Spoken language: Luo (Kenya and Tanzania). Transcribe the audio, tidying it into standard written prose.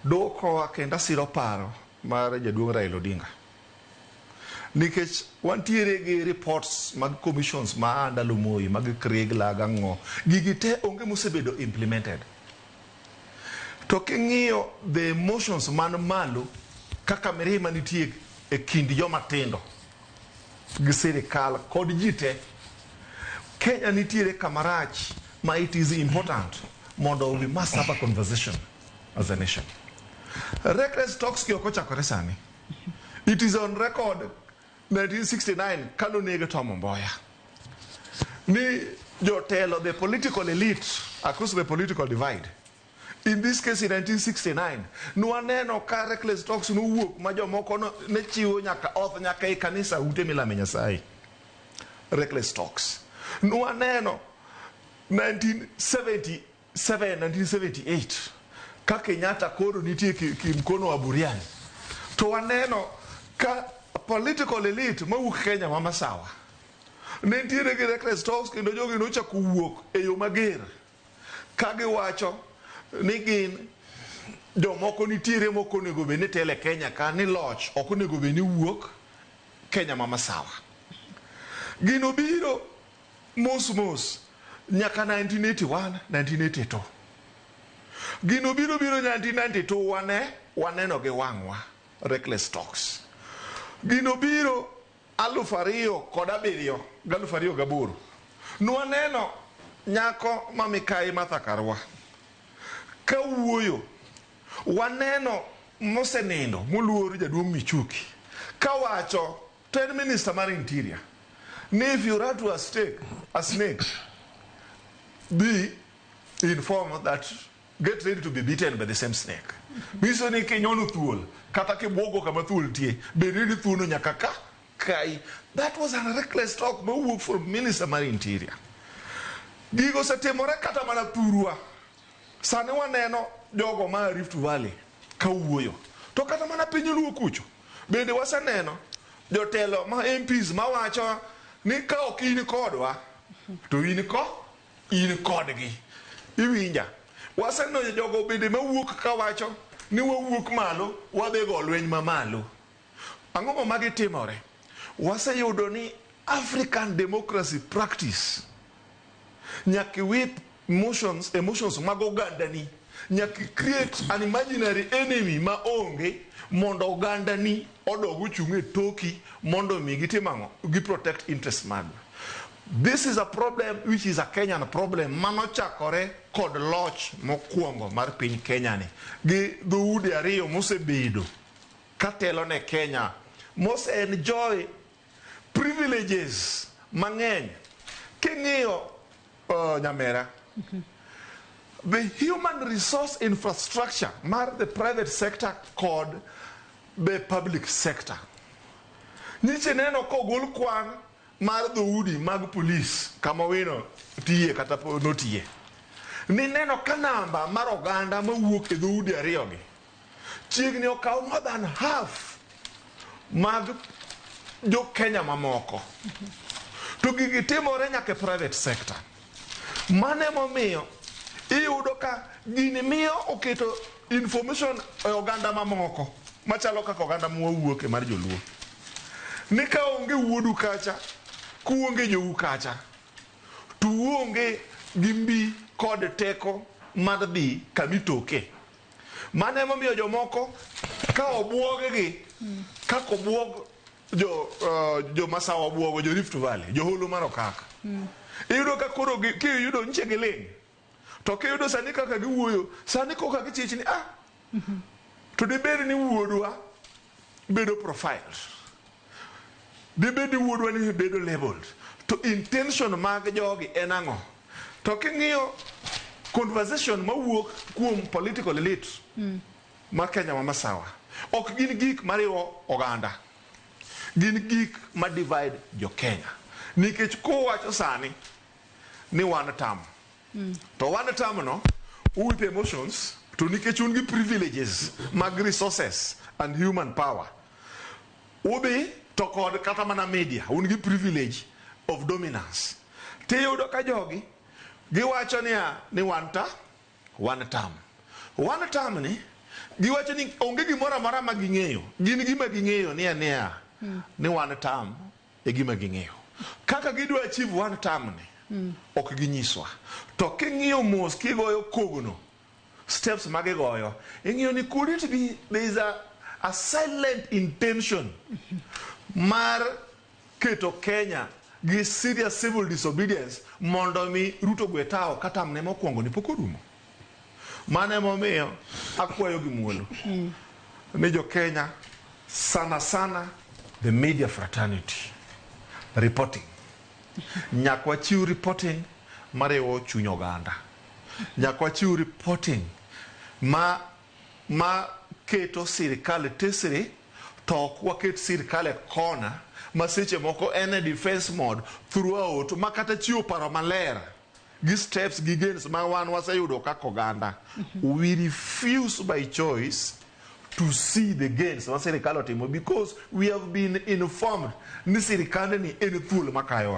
Duokowa kendo asiro paro mar jaduong' Raila Odinga. Nikech wantiere gi reports mag commissions ma ndalo Moi, mag Kriegler gang'o. Gigi te onge mosebedo implemented. To king'iyo the emotions man malo kaka mirima nitie e kind joma tindo gi sirikal kod ji te, Kenya nitiere kamarach ma it is important mondo we must have a conversation as a nation. Reckless talks ki ok ochakore sani. It is on record 1969 kanoneg Tom Mboya. Ni jotelo, the political elite across the political divide. In this case in 1969, nwaneno ka reckless talks nowuok ma jomoko ne chiwo nyaka oath nyaka e kanisa ute milame Nyasaye. Reckless talks. Nwaneno 1977, 1978 ka Kenyatta koro nitie ki mkono wa buriani. To waneno ka political elite mawuok Kenya ma masawa ne nitiere gi reckless talks kendo jogi nochako wuok e yo mager ka giwacho ni gin jomoko nitiere mok onego bed ni telo e Kenya ka ni loch ok onego bed ni wuok Kenya ma masawa. Gino biro mos mos nyaka 1981, 1982. Gino biro biro 1992 wane waneno gi wang'wa reckless talks. Gino biro 2007 gi 2008. Nwaneno nyako ma Mikai Martha Karua ka wuoyo. Waneno mosenindo moluor jaduong' Michuki kawacho to en minister mar interior ni if you run to a snake be informed that get ready to be bitten by the same snake. Nyiso ni kinyono thuol kata kibwogo kama thuol nitie bed ni thuono nyaka ka kai. That was a reckless talk mowuok from minister mar interior. Gigo osetimore kata mana thurwa. Sani waneno jogo ma Rift Valley kawuoyo. To kata mana piny Luo kucho bende waseneno jotelo ma MPs mawacho ni ka ok in kodwa to in kodgi. Iwinja? Waseneno jogo bende mawuok kawacho ni wawuok malo wadhi go lweny mamalo. Ang'o ma magi timore? Waseyudo ni African democracy practice nyaka iwip emotions mag ogandani nyaka create an imaginary enemy ma onge mondo ogandani odog ochung' e toki mondo mi gitim ang'o? Gi protect interest mag. This is a problem which is a Kenyan problem manochakore kod loch mokwongo mar piny Kenya ni gi dhoudi ariyo mosebedo katelo ne Kenya mose enjoy privileges mang'eny. King'iyo nyamera, the human resource infrastructure mar the private sector kod the public sector nyiche neno kogol kwan mar dhoudi mag polis kama Owino tiye kata notiye nineno ka namba mar oganda mawuok e dhoudi ariyogi chiegni okaw more than half mag jo Kenya mamoko. To gigi timore nyaka e private sector. Mano emomiyo iyudo ka gini miyo oketo information e oganda mamoko machalo kaka oganda mwawuoke mar joluo. Ni ka onge wuodu kacha, kuonge jou kacha, to uonge gi mbi kod teko mar dhi kamitoke. Mano emomiyo jomoko ka obuog gi kaka obuog jo Masawa obuogo jo Rift Valley, jo Holo mar Okaka. Iyudo ka koro kiyudo nyiche giling'. To kiyudo sani kaka giwuoyo, sani koka gichich ni ah, to dibed ni wuodwa bedo profiled. Dibed ni wuodwa ni bedo labeled. To intention mag jogi en ang'o? To king'iyo conversation mawuok kuom political elite ma Kenya ma masawa, ok gin gik mariwo oganda. Gin gik ma divide jo Kenya. Nikech kuwacho sani ni one term. To one term no, uwip emotions, to nikech un gi privileges mag resources and human power. Udhi to kod kata mana media, un gi privilege of dominance. Tiyudo ka jogi giwacho niya ni one term, one term. One term ni giwacho ni onge gimoro amora ma ging'eyo. Gin gima ging'eyo ni aniya ni one term e gima ging'eyo. Kaka gidwa achieve one term ni ok ginyiswa. To king'iyo mos kigoyo kogno steps ma gigoyo ing'iyo ni could it be there is a silent intention mar keto Kenya gi serious civil disobedience mondo mi Ruto gwe tao ka term ne mokwongo ni pok orumo. Mano emomiyo akwayo gi muolo ni jo Kenya sana sana the media fraternity reporting nyaka wachiw reporting mariwo chuny oganda nyaka wachiw reporting ma keto sirikal tesre to ok waket sirikal e kona ma seche moko en e defense mode throughout ma kata chiwo paro maler gi steps gi gains ma wan waseyudo kaka oganda we refuse by choice to see the gains ma sirikal otimo because we have been informed ni sirikandni en thuol makayowa.